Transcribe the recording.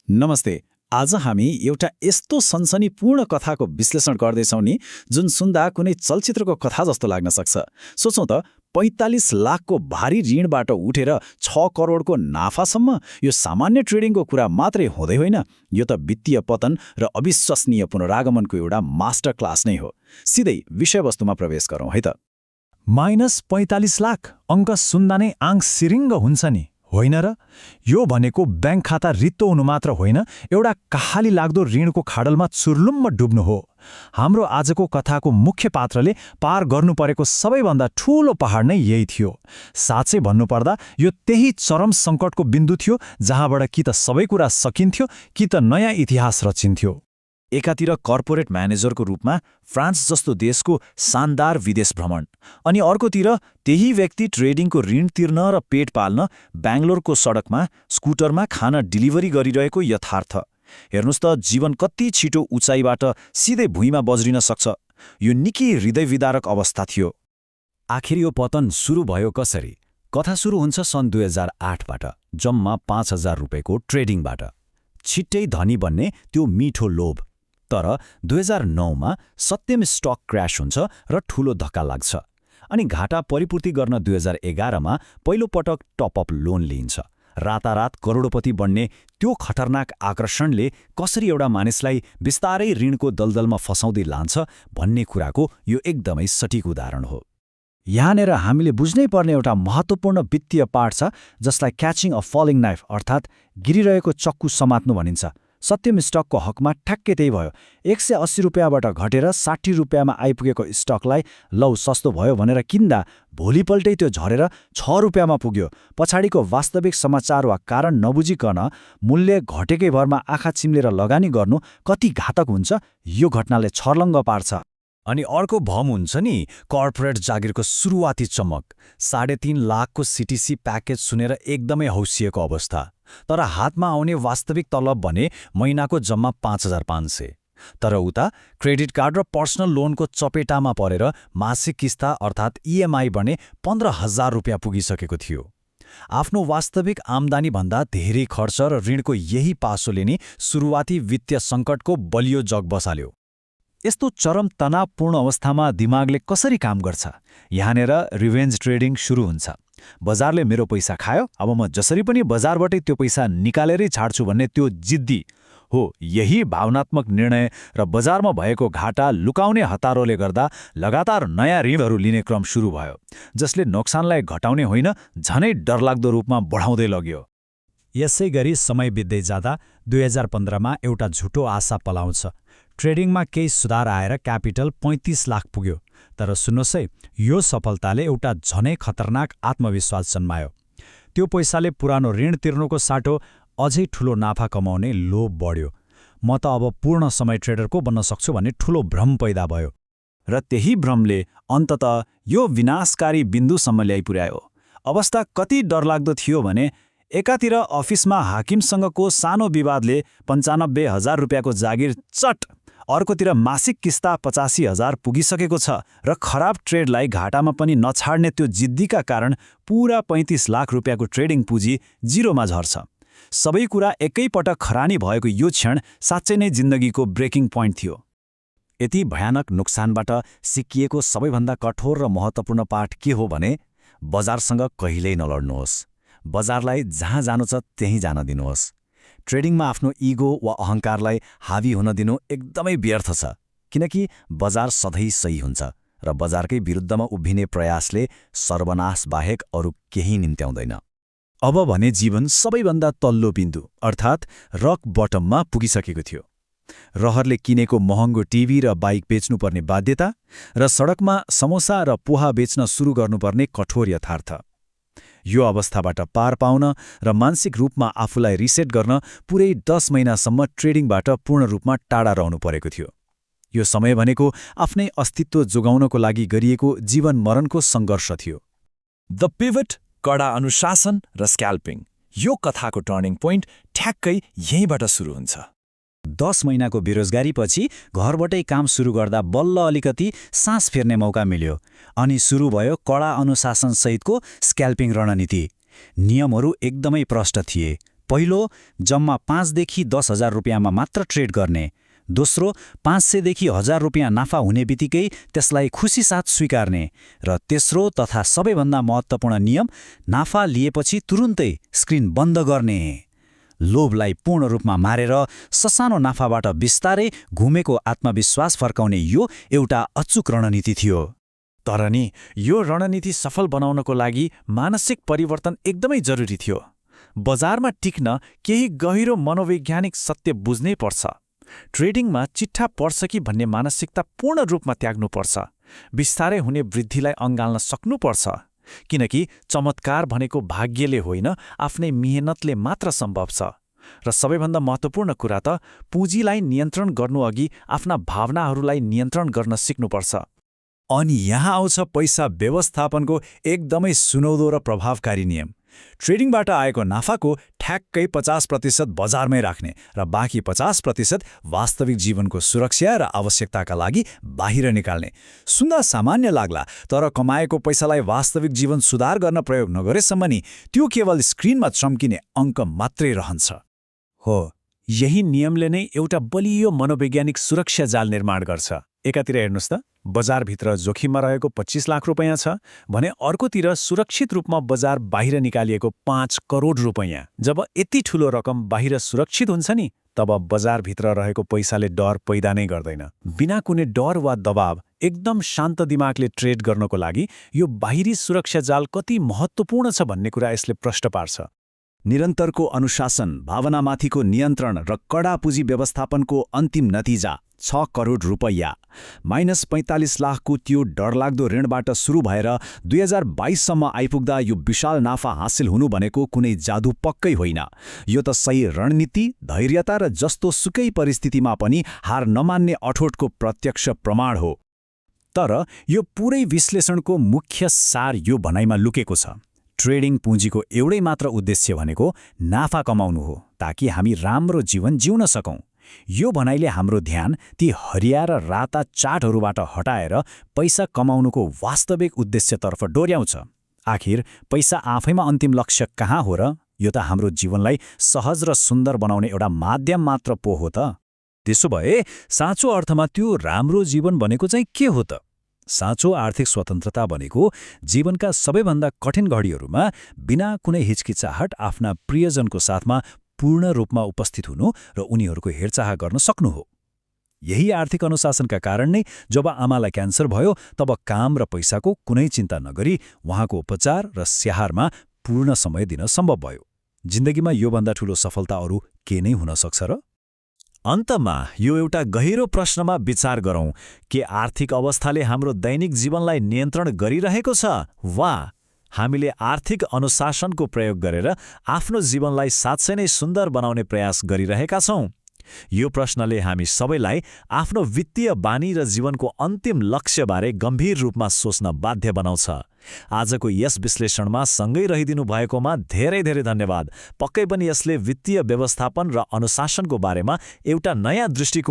नमस्ते। आज हामी एउटा यस्तो सनसनीपूर्ण कथाको विश्लेषण गर्दैछौँ नि जुन सुन्दा कुनै चलचित्रको कथा जस्तो लाग्न सक्छ। सोचौँ त 45 लाखको भारी ऋणबाट उठेर 6 करोडको नाफासम्म यो सामान्य ट्रेडिङको कुरा मात्रै हुँदै होइन, यो त वित्तीय पतन र अविश्वसनीय पुनरागमनको एउटा मास्टर क्लास नै हो। सिधै विषयवस्तुमा प्रवेश गरौँ है त। -45 लाख अङ्क सुन्दा नै आङ सिरिङ्ग हुन्छ नि, होइन र? यो भनेको ब्याङ्क खाता रित्तो हुनु मात्र होइन, एउटा कहाली लाग्दो ऋणको खाडलमा चुर्लुम्म डुब्नु हो। हाम्रो आजको कथाको मुख्य पात्रले पार गर्नु परेको सबैभन्दा ठूलो पहाड नै यही थियो। साँच्चै भन्नुपर्दा यो त्यही चरम सङ्कटको बिन्दु थियो जहाँबाट कि त सबै कुरा सकिन्थ्यो कि त नयाँ इतिहास रचिन्थ्यो। एकातिर कर्पोरेट म्यानेजरको रूपमा फ्रान्स जस्तो देशको शानदार विदेश भ्रमण, अनि अर्कोतिर त्यही व्यक्ति ट्रेडिङको ऋण तिर्न र पेट पाल्न बेङ्गलोरको सडकमा स्कुटरमा खाना डेलिभरी गरिरहेको यथार्थ। हेर्नुस् त, जीवन कति छिटो उचाइबाट सिधै भुइँमा बज्रिन सक्छ। यो निकै हृदयविदारक अवस्था थियो। आखिर यो पतन सुरु भयो कसरी? कथा सुरु हुन्छ सन् 2008बाट, जम्मा 5000 रुपैयाँको ट्रेडिङबाट। छिट्टै धनी बन्ने त्यो मिठो लोभ। तर 2009मा सत्यम स्टक क्र्यास हुन्छ र ठूलो धक्का लाग्छ। अनि घाटा परिपूर्ति गर्न 2011मा पहिलोपटक टपअप लोन लिइन्छ। रातारात करोडपति बन्ने त्यो खतरनाक आकर्षणले कसरी एउटा मानिसलाई बिस्तारै ऋणको दलदलमा फसाउँदै लान्छ भन्ने कुराको यो एकदमै सटिक उदाहरण हो। यहाँनिर हामीले बुझ्नै पर्ने एउटा महत्त्वपूर्ण वित्तीय पाठ छ जसलाई क्याचिङ अ फलिङ नाइफ अर्थात् गिरिरहेको चक्कु समात्नु भनिन्छ। सत्यम स्टकको हकमा ठ्याक्कै त्यही भयो। 180 रुपियाँबाट घटेर 60 रुपियाँमा आइपुगेको स्टकलाई लौ सस्तो भयो भनेर किन्दा भोलिपल्टै त्यो झरेर 6 रुपियाँमा पुग्यो। पछाडिको वास्तविक समाचार वा कारण नबुझिकन मूल्य घटेकै भरमा आँखा चिम्लेर लगानी गर्नु कति घातक हुन्छ, यो घटनाले छर्लङ्ग पार्छ। अनि अर्को भम हुन्छ नि, कर्पोरेट जागिरको सुरुवाती चमक। 3.5 लाखको सीटीसी प्याकेज सुनेर एकदमै हौसिएको अवस्था। तर हातमा आउने वास्तविक तलब भने महिनाको जम्मा 5500। तर उता क्रेडिट कार्ड र पर्सनल लोनको चपेटामा परेर मासिक किस्ता अर्थात् इएमआई भने 15,000 रुपियाँ पुगिसकेको थियो। आफ्नो वास्तविक आम्दानीभन्दा धेरै खर्च र ऋणको यही पासोले नि सुरुवाती वित्तीय सङ्कटको बलियो जग बसाल्यो। यस्तो चरम तनावपूर्ण अवस्थामा दिमागले कसरी काम गर्छ? यहाँनिर रिभेन्ज ट्रेडिङ सुरु हुन्छ। बजारले मेरो पैसा खायो, अब म जसरी पनि बजारबाटै त्यो पैसा निकालेरै छाड्छु भन्ने त्यो जिद्दी हो। यही भावनात्मक निर्णय र बजारमा भएको घाटा लुकाउने हतारोले गर्दा लगातार नयाँ ऋणहरू लिने क्रम सुरु भयो, जसले नोक्सानलाई घटाउने होइन झनै डरलाग्दो रूपमा बढाउँदै लग्यो। यसै गरी समय बित्दै जाँदा 2015मा एउटा झुटो आशा पलाउँछ। ट्रेडिङमा केही सुधार आएर क्यापिटल 35 लाख पुग्यो। तर सुन्नुहोस् है, यो सफलताले एउटा झनै खतरनाक आत्मविश्वास जन्मायो। त्यो पैसाले पुरानो ऋण तिर्नुको साटो अझै ठूलो नाफा कमाउने लोभ बढ्यो। म त अब पूर्ण समय ट्रेडरको बन्न सक्छु भन्ने ठूलो भ्रम पैदा भयो। र त्यही भ्रमले अन्ततः यो विनाशकारी बिन्दुसम्म ल्याइ पुर्यायो। अवस्था कति डरलाग्दो थियो भने एकातिर अफिसमा हाकिमसँगको सानो विवादले 95,000 रुपियाँको जागिर चट, अर्कोतिर मासिक किस्ता 85,000 पुगिसकेको छ र खराब ट्रेडलाई घाटामा पनि नछाड्ने त्यो जिद्दीका कारण पुरा 35 लाख रुपियाँको ट्रेडिङ पुँजी जिरोमा झर्छ। सबै कुरा एकैपटक खरानी भएको यो क्षण साँच्चै नै जिन्दगीको ब्रेकिङ पोइन्ट थियो। यति भयानक नोक्सानबाट सिकिएको सबैभन्दा कठोर र महत्त्वपूर्ण पाठ के हो भने बजारसँग कहिल्यै नलड्नुहोस्। बजारलाई जहाँ जानु छ त्यहीँ जान दिनुहोस्। ट्रेडिङमा आफ्नो इगो वा अहङ्कारलाई हावी हुन दिनु एकदमै व्यर्थ छ, किनकि बजार सधैँ सही हुन्छ र बजारकै विरुद्धमा उभिने प्रयासले सर्वनाश बाहेक अरू केही निम्त्याउँदैन। अब भने जीवन सबैभन्दा तल्लो बिन्दु अर्थात् रक बटममा पुगिसकेको थियो। रहरले किनेको महँगो टिभी र बाइक बेच्नुपर्ने बाध्यता र सडकमा समोसा र पोहा बेच्न सुरु गर्नुपर्ने कठोर यथार्थ। यो अवस्थाबाट पार पाउन र मानसिक रूपमा आफूलाई रिसेट गर्न पुरै 10 महिनासम्म ट्रेडिङबाट पूर्ण रूपमा टाढा रहनु परेको थियो। यो समय भनेको आफ्नै अस्तित्व जोगाउनको लागि गरिएको जीवन मरणको सङ्घर्ष थियो। द पिभट, कडा अनुशासन र स्क्याल्पिङ, यो कथाको टर्निङ पोइन्ट ठ्याक्कै यहीँबाट सुरु हुन्छ। 10 महिनाको बेरोजगारीपछि घरबाटै काम सुरु गर्दा बल्ल अलिकति सास फेर्ने मौका मिल्यो। अनि सुरु भयो कडा अनुशासनसहितको स्क्याल्पिङ रणनीति। नियमहरू एकदमै प्रष्ट थिए। पहिलो, जम्मा 5,000 देखि 10,000 रुपियाँमा मात्र ट्रेड गर्ने। दोस्रो, 500 देखि 1000 रुपियाँ नाफा हुने बित्तिकै त्यसलाई खुसी साथ स्वीकार्ने। र तेस्रो तथा सबैभन्दा महत्त्वपूर्ण नियम, नाफा लिएपछि तुरुन्तै स्क्रिन बन्द गर्ने। लोभलाई पूर्ण रूपमा मारेर ससानो नाफाबाट बिस्तारै घुमेको आत्मविश्वास फर्काउने यो एउटा अचूक रणनीति थियो। तर नि यो रणनीति सफल बनाउनको लागि मानसिक परिवर्तन एकदमै जरुरी थियो। बजारमा टिक्न केही गहिरो मनोवैज्ञानिक सत्य बुझ्नै पर्छ। ट्रेडिङमा चिट्ठा पर्छ कि भन्ने मानसिकता पूर्ण रूपमा त्याग्नुपर्छ। बिस्तारै हुने वृद्धिलाई अँगाल्न सक्नुपर्छ। किनकि चमत्कार भनेको भाग्यले होइन, आफ्नै मेहनतले मात्र सम्भव छ। र सबैभन्दा महत्त्वपूर्ण कुरा त पुँजीलाई नियन्त्रण गर्नुअघि आफ्ना भावनाहरूलाई नियन्त्रण गर्न सिक्नुपर्छ। अनि यहाँ आउँछ पैसा व्यवस्थापनको एकदमै सुनौदो र प्रभावकारी नियम। ट्रेडिङबाट आएको नाफाको ठ्याक्कै 50% बजारमै राख्ने र बाँकी 50% वास्तविक जीवनको सुरक्षा र आवश्यकताका लागि बाहिर निकाल्ने। सुन्दा सामान्य लाग्ला, तर कमाएको पैसालाई वास्तविक जीवन सुधार गर्न प्रयोग नगरेसम्म नि त्यो केवल स्क्रिनमा चम्किने अङ्क मात्रै रहन्छ। हो, यही नियमले नै एउटा बलियो मनोवैज्ञानिक सुरक्षा जाल निर्माण गर्छ। एकातिर हेर्नुहोस् त, बजारभित्र जोखिममा रहेको 25 लाख रुपैयाँ छ भने अर्कोतिर सुरक्षित रूपमा बजार बाहिर निकालिएको 5 करोड रुपैयाँ। जब यति ठूलो रकम बाहिर सुरक्षित हुन्छ नि, तब बजारभित्र रहेको पैसाले डर पैदा नै गर्दैन। बिना कुनै डर वा दबाव एकदम शान्त दिमागले ट्रेड गर्नको लागि यो बाहिरी सुरक्षा जाल कति महत्त्वपूर्ण छ भन्ने कुरा यसले प्रश्न पार्छ। निरन्तरको अनुशासन, भावनामाथिको नियन्त्रण र कडा पुँजी व्यवस्थापनको अन्तिम नतिजा 6 करोड रुपैयाँ। -45 लाखको त्यो डरलाग्दो ऋणबाट सुरु भएर 2022 सम्म आइपुग्दा यो विशाल नाफा हासिल हुनु भनेको कुनै जादु पक्कै होइन। यो त सही रणनीति, धैर्यता र जस्तो सुकै परिस्थितिमा पनि हार नमान्ने अठोटको प्रत्यक्ष प्रमाण हो। तर यो पुरै विश्लेषणको मुख्य सार यो भनाइमा लुकेको छ। ट्रेडिङ पुँजीको एउटै मात्र उद्देश्य भनेको नाफा कमाउनु हो, ताकि हामी राम्रो जीवन जिउन सकौँ। यो भनाइले हाम्रो ध्यान ती हरिया र राता चार्टहरूबाट हटाएर पैसा कमाउनुको वास्तविक उद्देश्यतर्फ डोर्याउँछ। आखिर पैसा आफैमा अन्तिम लक्ष्य कहाँ हो र? यो त हाम्रो जीवनलाई सहज र सुन्दर बनाउने एउटा माध्यम मात्र पो हो त। त्यसो भए साँचो अर्थमा त्यो राम्रो जीवन भनेको चाहिँ के हो त? साँचो आर्थिक स्वतन्त्रता भनेको जीवनका सबैभन्दा कठिन घडीहरूमा बिना कुनै हिचकिचाहट आफ्ना प्रियजनको साथमा पूर्ण रूपमा उपस्थित हुनु र उनीहरूको हेरचाह गर्न सक्नु हो। यही आर्थिक अनुशासनका कारण नै जब आमालाई क्यान्सर भयो, तब काम र पैसाको कुनै चिन्ता नगरी उहाँको उपचार र स्याहारमा पूर्ण समय दिन सम्भव भयो। जिन्दगीमा योभन्दा ठूलो सफलता अरू के नै हुन सक्छ र? अन्तमा यो एउटा गहिरो प्रश्नमा विचार गरौँ के आर्थिक अवस्थाले हाम्रो दैनिक जीवनलाई नियन्त्रण गरिरहेको छ, वा हामीले आर्थिक अनुशासनको प्रयोग गरेर आफ्नो जीवनलाई साँच्चै नै सुन्दर बनाउने प्रयास गरिरहेका छौँ? यो प्रश्नले हामी सबैलाई आफ्नो वित्तीय बानी र जीवनको अन्तिम लक्ष्यबारे गम्भीर रूपमा सोच्न बाध्य बनाउँछ। आजको यस विश्लेषणमा सँगै रहिदिनु भएकोमा धेरै धेरै धन्यवाद। पक्कै पनि यसले वित्तीय व्यवस्थापन र अनुशासनको बारेमा एउटा नयाँ दृष्टिकोण